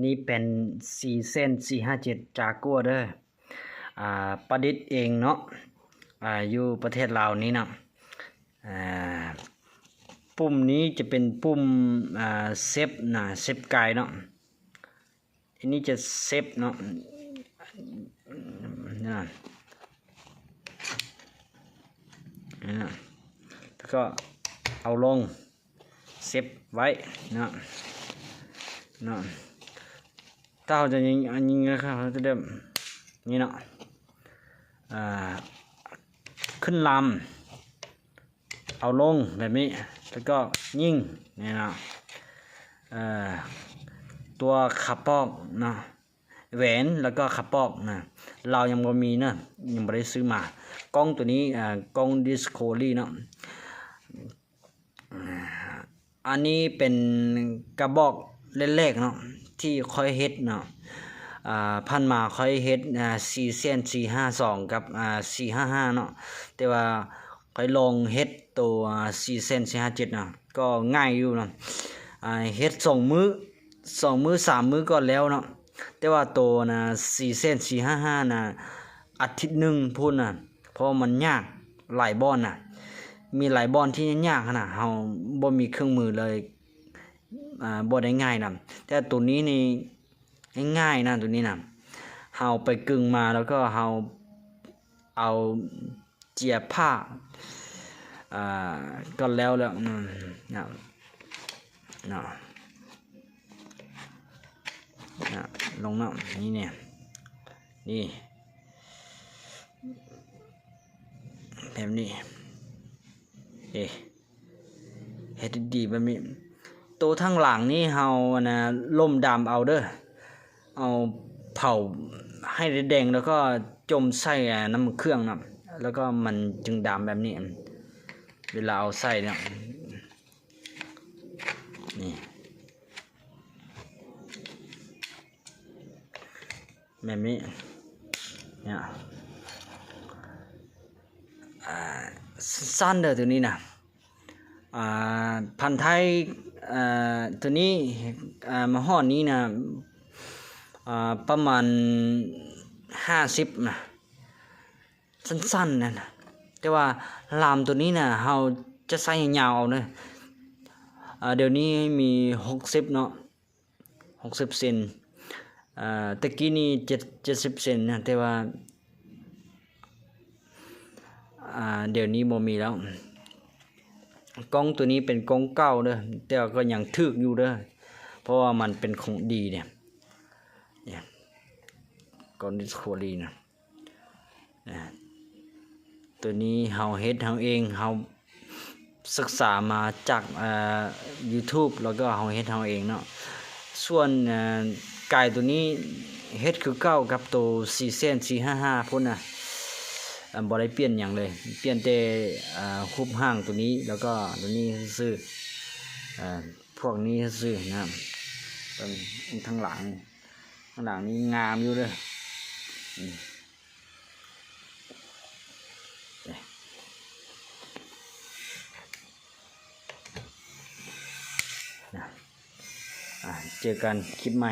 ນີ້ເປັນສີ່ເສັ້ນສີ່ຫ້າເຈັດຈາກົວເດີ ອ່າ ປະດິດເອງເນາະ ອ່າ ຢູ່ປະເທດລາວນີ້ເນາະ. ອ່າ ປຸ່ມນີ້ຈະເປັນປຸ່ມ ອ່າ ເຊັບນະ ເຊັບກາຍເນາະ. ອັນນີ້ຈະເຊັບເນາະ ນະ ນະ ແລ້ວກໍເອົາລົງ ເຊັບໄວ້ເນາະ ເນາະ. ຖ້າເຮົາຈະຍິງ ຍິງ ເຮົາຈະເລີ່ມນີ້ເນາະ ອ່າ ຂຶ້ນລຳ ເອົາລົງແບບນີ້ ແລ້ວກໍຍິງນີ້ເນາະ ເອີ ຕົວຂາປອກເນາະ ແຫວນ ແລ້ວກໍຂາປອກນະ ລາວຍັງບໍ່ມີເນາະ ຍັງບໍ່ໄດ້ຊື້ມາ. ກ້ອງຕົວນີ້ ເອີ ກ້ອງ Discovery ເນາະ ອັນນີ້ເປັນກະບອກແລກໆເນາະ ທີ່ຂ້ອຍເຮັດເນາະ ອ່າ ຜ່ານມາຂ້ອຍເຮັດ ອ່າ ສີ່ເສັ້ນສີ່ຫ້າສອງ ກັບ ອ່າ ສີ່ຫ້າຫ້າເນາະ ແຕ່ວ່າຂ້ອຍລອງເຮັດໂຕ ອ່າ ສີ່ເສັ້ນສີ່ຫ້າເຈັດນະ ກໍງ່າຍຢູ່ເນາະ ອ່າ ເຮັດສອງມື້ ສອງມື້ສາມມື້ກໍແລ້ວເນາະ. ແຕ່ວ່າໂຕນະ ສີ່ເສັ້ນສີ່ຫ້າຫ້ານະ ອາທິດໜຶ່ງພຸ້ນນະ ເພາະວ່າມັນຍາກຫຼາຍບ່ອນນະ ມີຫຼາຍບ່ອນທີ່ຍາກຫັ້ນນະ ເຮົາບໍ່ມີເຄື່ອງມືເລີຍ ອ່າ ບໍ່ໄດ້ງ່າຍນຳ. ແຕ່ໂຕນີ້ນີ້ງ່າຍໆນະ ໂຕນີ້ນະ ເຮົາໄປກຶງມາ ແລ້ວກໍເຮົາເອົາເຈຍຜ້າ ອ່າ ກໍແລ້ວແລ້ວ ເນາະ ເນາະ ລົງເນາະ ນີ້ແນ່ ນີ້ ແບບນີ້ ເອີ ເຮັດດີໆແບບນີ້. ໂຕທາງຫຼັງນີ້ເຮົາ ອັນນະ ລົມດຳເອົາເດີ ເອົາເຜົາໃຫ້ແດງໆ ແລ້ວກໍຈົມໃສ່ ອ່າ ນ້ຳເຄື່ອງເນາະ ແລ້ວກໍມັນຈຶ່ງດຳແບບນີ້ ເວລາເອົາໃສ່ເນາະ ນີ້ ແບບນີ້ເນາະ ອ່າ ສັ້ນເດີໂຕນີ້ນະ ອ່າ ພັນໄທ ເອີ ໂຕນີ້ ອ່າ ມາຮອດນີ້ນະ ອ່າ ປະມານຫ້າສິບນະ ສັ້ນໆນະ ແຕ່ວ່າລາມໂຕນີ້ນະ ເຮົາຈະໃສ່ຍາວເອົາເດີ ອ່າ ດຽວນີ້ມີຫົກສິບເນາະ ຫົກສິບເຊັນ ເອີ ແຕ່ກີ້ນີ້ເຈັດ ເຈັດສິບເຊັນນະ ແຕ່ວ່າ ອ່າ ດຽວນີ້ບໍ່ມີແລ້ວ. ກ້ອງໂຕນີ້ເປັນກ້ອງເກົ່າເດີ ແຕ່ວ່າກໍຍັງຖືກຢູ່ເດີ ເພາະວ່າມັນເປັນຂອງດີເດ ກ້ອງ Discovery ນະ. ນະ ໂຕນີ້ເຮົາເຮັດເຮົາເອງ ເຮົາສຶກສາມາຈາກ ເອີ YouTube ແລ້ວກໍເຮົາເຮັດເຮົາເອງເນາະ. ສ່ວນ ເອີ ກາຍໂຕນີ້ເຮັດຄືເກົ່າກັບໂຕສີ່ເສັ້ນສີ່ຫ້າຫ້າພຸ້ນນະ ບໍ່ໄດ້ປ່ຽນຫຍັງເລີຍ ປ່ຽນແຕ່ ເອີ ຮູບຮ່າງໂຕນີ້ ແລ້ວກໍໂຕນີ້ຊື່ໆ ເອີ ພວກນີ້ຊື່ໆນະ. ເບິ່ງທາງຫຼັງ ທາງຫຼັງນີ້ງາມຢູ່ເດີ ອືມ ນະ ອ່າ ເຈີກັນຄລິບໃໝ່.